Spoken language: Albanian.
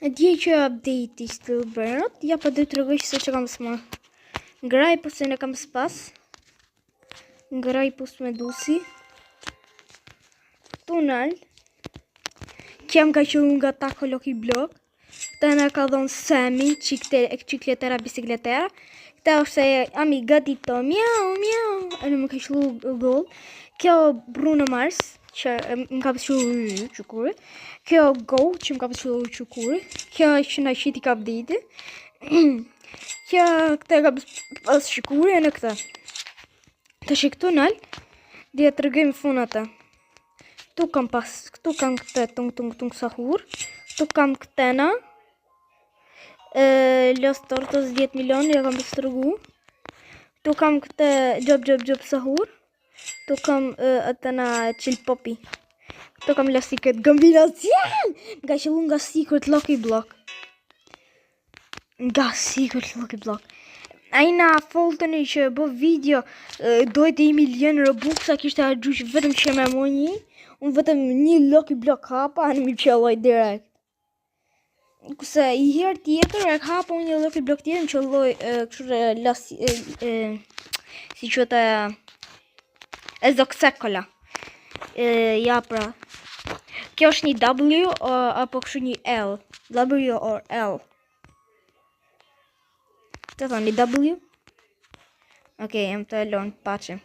E di që update i Steal Brainrot, ja po do të tregoj se që kam së marrë. Grajpusin e kam spas. Grajpus Medusi. Tunel. Kjo më ka qëllu nga Taco Lucky Block. Këta na ka dhonë Semi, çikletera, bicikletera. Këta është e Amigatito, miau, miau. E në më ka qëllu gol. Kjo Bruno Mars, që më ka qëllu qukuri. Kjo Go, që më ka qëllu qukuri. Kjo që na qiti ka update. Kjo këta ka pas qukuri e në këta. Të që këtu nal, dhe ja tregojmë fund atë. Këtu kam pas, këtu kam këtë tung tung tung sahur. Këtu kam këtë na. E, Los Tortos 10 milion, ja kam pas tregu. Këtu kam këtë job job job sahur. Këtu kam e, atë na chill poppy. Këtu kam la secret kombinacion. Më ka qëllu nga secret lucky block. Nga secret lucky block. Ai na foltën që bë video dojtë i milion Robux sa kishte harxhu që vetëm që me më një. Unë vetëm një lucky block hapa, në mi qëlloj direkt. Kurse i herë tjetër e hapa unë një lucky block tjetër, më qëlloj kështu e, las, e, e, si quhet e, e Zoksekola. E, ja pra. Kjo është një W o, apo kështu një L. W or L. Të thoni W? Okej, jam të lon paçe.